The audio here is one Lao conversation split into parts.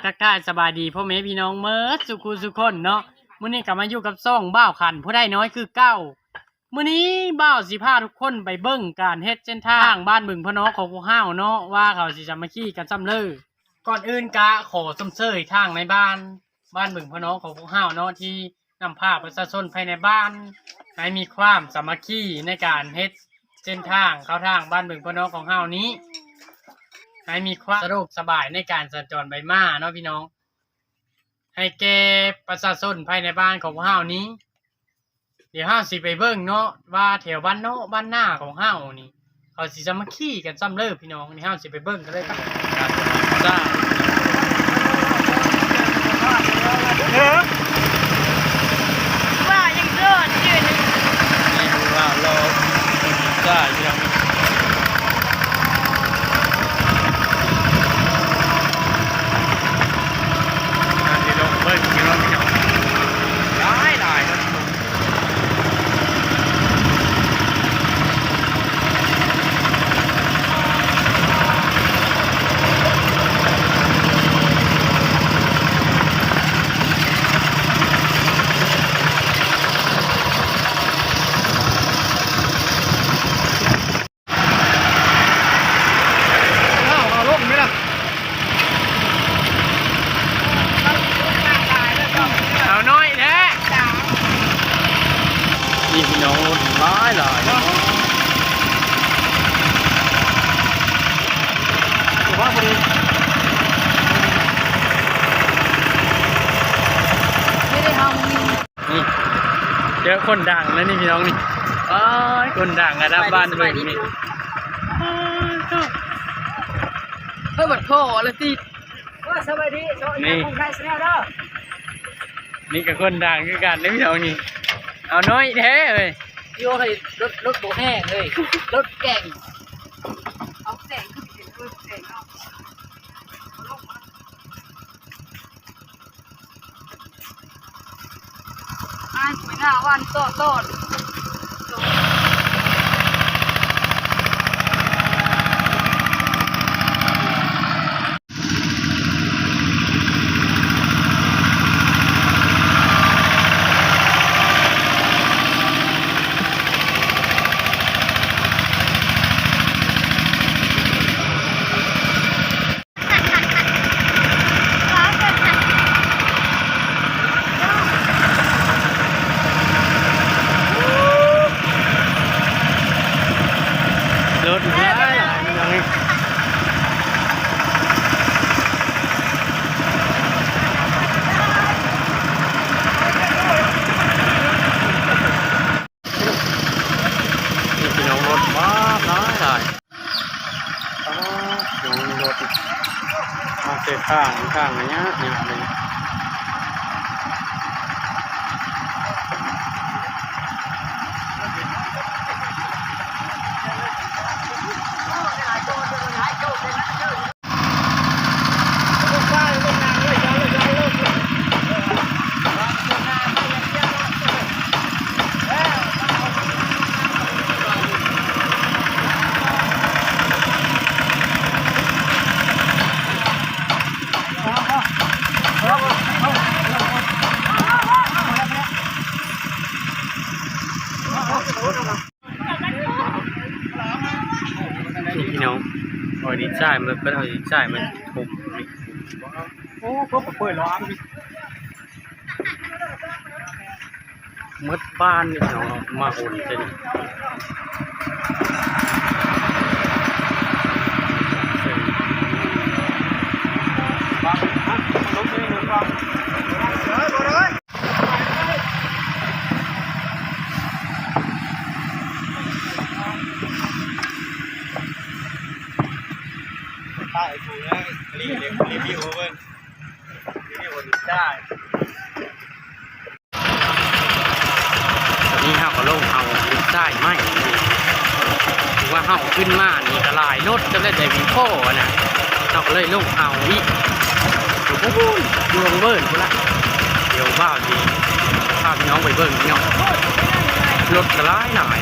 ທັກທາຍສະບາຍດີພໍ່ແມ່ພີ່ນ້ອງເໝິດສູ່ຄູ່ສູ່ຄົນເນາະ. ມື້ນີ້ກໍມາຢູ່ກັບຊ່ອງບ່າວຂັນຜູ້ໃດນ້ອຍຄືເກົ່າ. ມື້ນີ້ບ່າວຊິພາທຸກຄົນໄປເບິ່ງການເຮັດເສັ້ນທາງບ້ານບຶງພະນໍຂອງພວກເຮົາເນາະ ວ່າເຂົາຊິສາມັກຄີກັນສ່ຳເລີ. ກ່ອນອື່ນກະຂໍຊົມເຊີຍທາງນາຍບ້ານ ບ້ານບຶງພະນໍຂອງພວກເຮົາເນາະ ທີ່ນຳພາປະຊາຊົນພາຍໃນບ້ານໃຫ້ມີຄວາມສາມັກຄີໃນການເຮັດເສັ້ນທາງເຂົ້າທາງບ້ານບຶງພະນໍຂອງເຮົານີ້ ໃຫ້ມີຄວາມສະດວກສະບາຍໃນການສັນຈອນໄປມາເນາະພີ່ນ້ອງ ໃຫ້ແກ່ປະຊາຊົນພາຍໃນບ້ານຂອງພວກເຮົານີ້. ດຽວເຮົາຊິໄປເບິ່ງເນາະ ວ່າແຖວບ້ານເນາະບ້ານນາຂອງເຮົານີ້ ເຂົາຊິສາມັກຄີກັນສ່ຳເລີພີ່ນ້ອງ. ນີ້ເຮົາຊິໄປເບິ່ງກັນເລີຍ. ວ່າຍັງໂສດຢູ່ນີ້ ນີ້ຄືວ່າລໍຜູ້ຊາຍພີ່ນ້ອງ. ເຮົາຊິລົງເບິ່ງພີ່ນ້ອງ ຫຼາຍໆ. ເອົາລົງນີ້ລະ ເອົານ້ອຍແທ້. ນີ້ພີ່ນ້ອງ ລົດຫຼາຍໆ ໂອ້ໂຫ ພໍດີ ນີ້ ເຈີຄົນດັງແລ້ວນີ້ພີ່ນ້ອງນີ້. ໂອ້ຍ ຄົນດັງລະດັບບ້ານເບິ່ງນີ້. ເອີ ບັດພໍລະຕິ. ໂອ້ ສະບາຍດີ ນີ້ ຂອງໄທແຊນແນວເດີ. ນີ້ກໍຄົນດັງຄືກັນເດ້ພີ່ນ້ອງນີ້. ເອົານ້ອຍແທ້ເວີຍ. ໂອ້ຍ ລົດ ລົດບໍ່ແຮງເລີຍ ລົດແກ່ງ ເອົາແຕ່ງ ຄືເປັນລົດແກ່ງເນາະ. ອ້າຍ ໄປໜ້າບ້ານຕໍ່ ຕໍ່. ລົດຫຼາຍໆ ພີ່ນ້ອງເອີຍ. ນີ້ພີ່ນ້ອງ ລົດມາຫຼາຍຫຼາຍ. ອ້າວ ລົດມາເສຍທາງ ທາງຍາກຍາກເລີຍ. ນີ້ພີ່ນ້ອງ ເອົາດິນຊາຍມາ ເພິ່ນເອົາດິນຊາຍມາຖົມ. ໂອ້ ເພິ່ນກໍເປີດລະຫວ່າງ ໝົດບ້ານນີ້ພີ່ນ້ອງ ມາໂຫນເປັນ ຖ່າຍໃຫ້ກູແດ່ ຣີວິວ ຣີວິວເບິ່ງ ຣີວິວດິນຊາຍ. ຕອນນີ້ເຮົາກໍລົງເອົາດິນຊາຍໃໝ່ ຖືວ່າເຮົາຂຶ້ນມານີ້ກໍຫຼາຍລົດ ຈະໄດ້ໄດ້ມີພໍນະ ເຮົາກໍເລີຍລົງເອົາອີກ ຢູ່ພຸ້ນ ຢູ່ວງເວີນພຸ້ນລະ. ດຽວບ່າວຊິພາພີ່ນ້ອງໄປເບິ່ງເນາະ ລົດກໍຫຼາຍຫຼາຍ.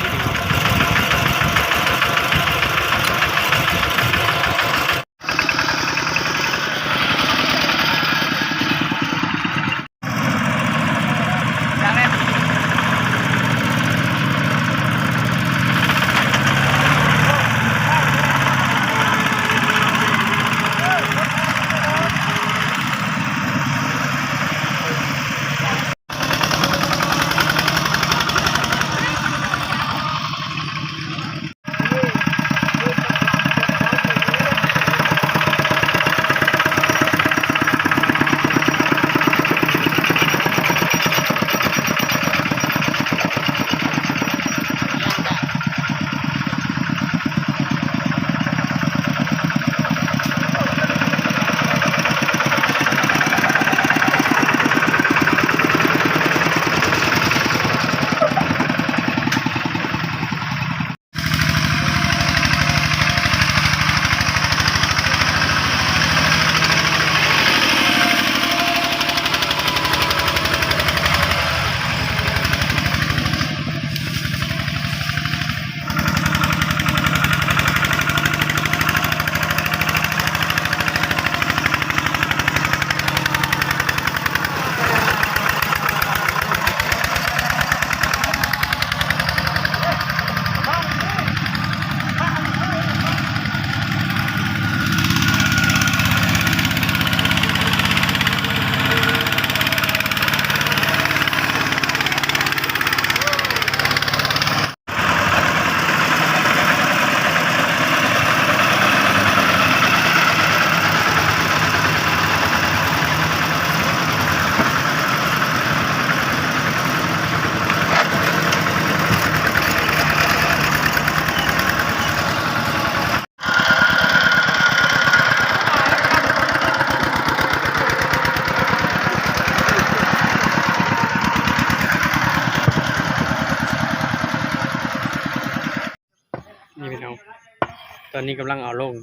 ຕອນນີ້ກຳລັງເອົາລົງນະ.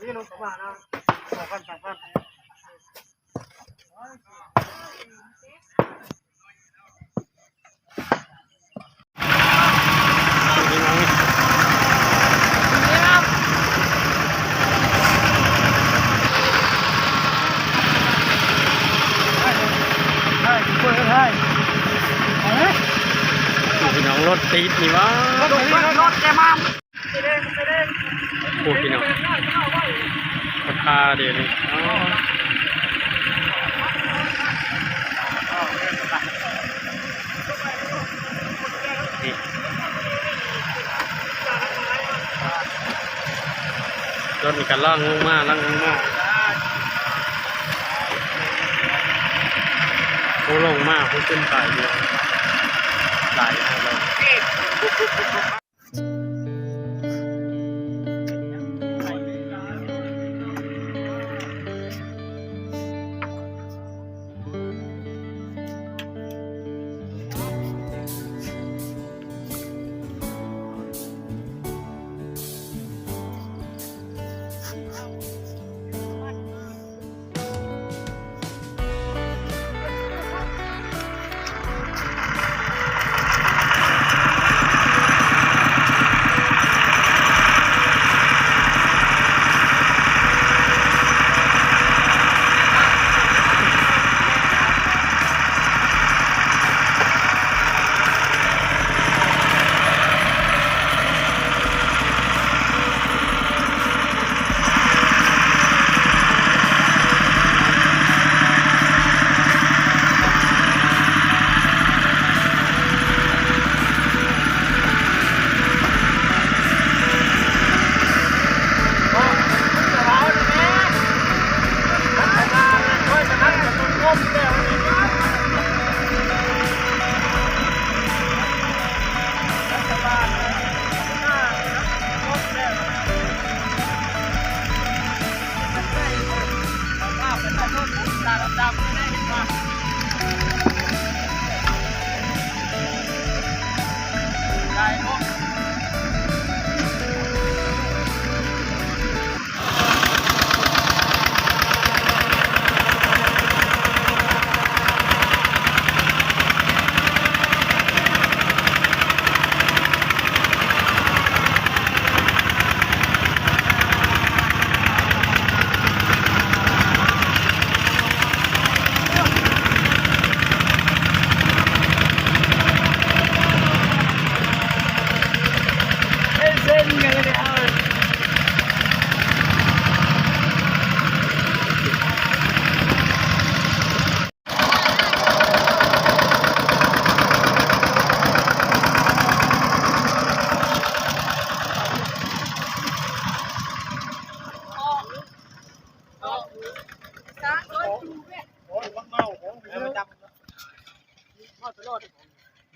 ນີ້ລົງເຂົ້າມານະ ສອງພັນ ສາມພັນ. ພີ່ນ້ອງ ລົດຕິດນີ້ຫວາ ລົດແກມາ. ໂອ້ ພີ່ນ້ອງ ເຂົາທ່າເດ້ນີ້ ອໍ ນີ້ ລົດນີ້ກະລັງລົງມາ ລັງລົງມາ. ໂອ້ ລົງມາພຸ້ນ ຂຶ້ນໄປຢູ່ ຫຼາຍເນາະ.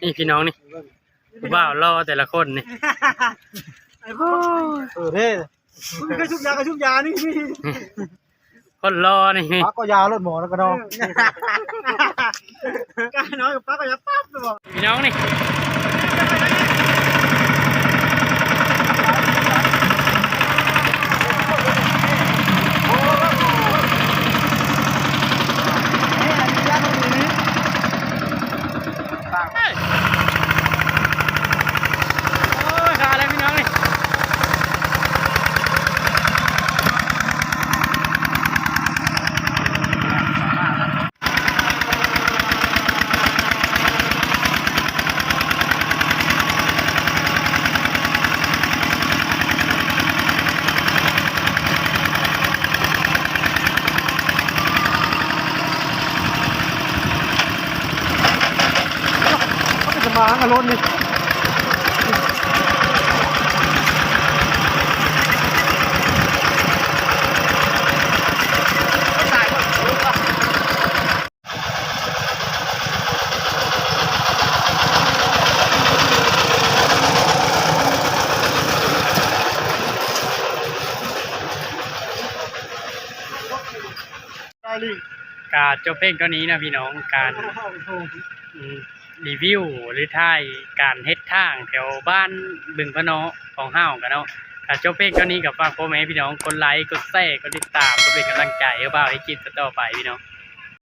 ນີ້ພີ່ນ້ອງນີ້ ຜູ້ບ່າວຫຼໍ່ແຕ່ລະຄົນນີ້ ເອີ ເດ້ ຄືກະຊຸບຢາ ກະຊຸບຢານີ້ ຄົນຫຼໍ່ນີ້ ປາກກໍຢາໂລດໝໍນະກະດອງ ການ້ອຍກັບປາກກໍຢາປັບເລີຍບໍ ພີ່ນ້ອງນີ້. ໂອ້ຍ ຄາແລ້ວພີ່ນ້ອງເອີຍ. ມັນກໍຈະມາຫາລົດນີ້ ກະຈົບພຽງເທົ່ານີ້ນະພີ່ນ້ອງ ການ ອືມ ຣີວິວ ຫຼື ຖ່າຍການເຮັດທາງແຖວບ້ານບຶງພະເນາະຂອງເຮົາກະເນາະ. ຖ້າຈົບພຽງເທົ່ານີ້ກະຝາກພໍ່ແມ່ພີ່ນ້ອງກົດໄລ ກົດແຊ ກົດຕິດຕາມ ເພື່ອເປັນກຳລັງໃຈໃຫ້ບ່າວເຮັດຄລິບຕໍ່ໆໄປພີ່ນ້ອງ.